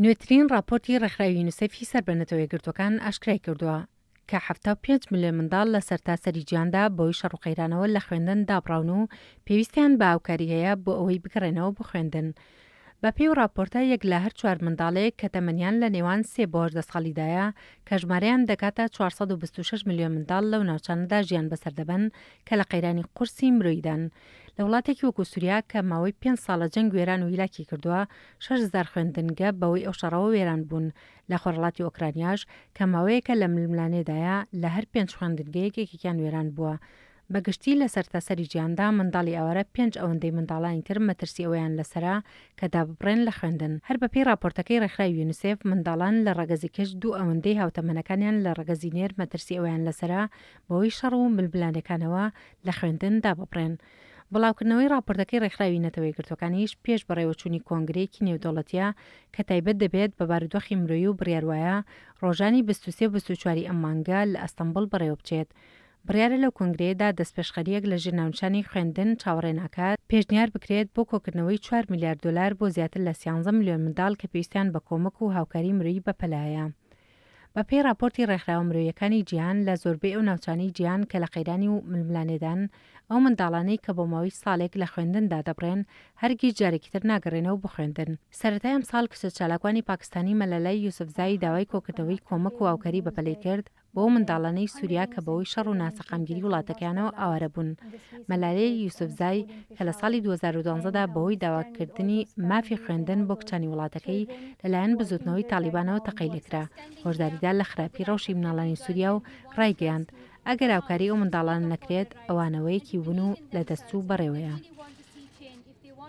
نوێترین ڕاپۆرتی ڕێکخراوی یونیسێفی سەر بە نەتەوە یەکگرتووەکان ئاشکرای کردووە کە 75 ملیۆن منداڵ لە سەرتاسەری جیهاندا بەهۆی شەڕ و قەیرانەوە لە خوێندن دابڕاون و پێویستیان بە هاوکاری هەیە بۆ ئەوەی بگەڕێنەوە بۆ خوێندن. بەپێی ئەو ڕاپۆرتە یەک لە هەر چوار منداڵێک کە تەمەنیان لە نێوان سێ بۆ 18 ساڵیدایە کە ژمارەیان دەگاتە 426 ملیۆن منداڵ لەو ناوچانەدا ژیان بەسەر دەبەن کە لە قەیرانی قورسی مرۆییدان. لە وڵاتێکی وەکو سوریا کە ماوەی پێنج ساڵە جەنگ وێران و هیلاکی کردووە، 6000 خوێندنگە بەهۆی ئەو شەڕەوە وێران بوون. لە خۆرهەڵاتی ئۆکرانیاش کە ماوەیەکە لە ململانێدایە، لە هەر پێنج خوێندنگەیەک یەکێکیان وێران بووە. بە گشتی لە سەرتاسەری جیهاندا منداڵی ئاوارە پێنج ئەوەندەی منداڵانی تر مەترسی ئەوەیان لەسەرە کە داببڕێن لە خوێندن. هەر بەپێی ڕاپۆرتەکەی ڕێکخراوی یونیسێف، منداڵان لە ڕەگەزی کچ دوو ئەوەندەی هاوتەمەنەکانیان لە ڕەگەزی نێر مەترسی ئەوەیان لەسەرە بەهۆی شەڕ و ململانێکانەوە لە خوێندن داببڕێن. بڵاوکردنەوەی ڕاپۆرتەکەی ڕێکخراوی نەتەوە یەکگرتووەکانیش پێش بەڕێوەچوونی کۆنگرەیەکی نێودەوڵەتییە کە تایبەت دەبێت بە بارودۆخی مرۆیی و بڕیار وایە ڕۆژانی 23 و 24 ی ئەم مانگە لە ئەستەنبوڵ بەڕێوەبچێت. بڕیارە لەو کۆنگرەیەدا دەستپێشخەرییەک لە ژێر ناونیشانی خوێندن چاوەڕێ ناکات پێشنیار بکرێت بۆ کۆکردنەوەی چوار ملیار دۆلار بۆ زیاتر لە سیانزە ملیۆن منداڵ کە پێویستیان بە کۆمەک و هاوکاری مرۆیی بەپەلە هەیە. بە پێی ڕاپۆرتی ڕێکخراوە مرۆییەکانی جیهان، لە زۆربەی ئەو ناوچانەی جیهان کە لە قەیرانی و ململانێدان، ئەو منداڵانەی کە بۆ ماوەی ساڵێک لە خوێندن دادەبڕێن، هەرگیز جارێکی تر ناگەڕێنەوە بۆ خوێندن. سەرەتای ئەمساڵ کچە چالاکوانی پاکستانی مەلالای یوسفزای داوای کۆکردنەوەی کۆمەک و هاوکاری بەپەلەی کرد بۆ ئەو منداڵانەی سوریا کە بەهۆی شەڕ و ناسەقامگیری وڵاتەکەیانەوە ئاوارە بوون. مەلالەی یوسفزای کە لە ساڵی 2012 دا بەهۆی داواکردنی مافی خوێندن بۆ کچانی وڵاتەکەی لەلایەن بزوتنەوەی تاڵیبانەوە تەقەی لێکرا، هۆشداریدا لە خراپی ڕەوشی مناڵانی سوریا و ڕایگەیاند، ئەگەر هاوکاری ئەو منداڵانە نەکرێت ئەوا نەوەیەکی ون و لەدەستچوو بەڕێوەیە.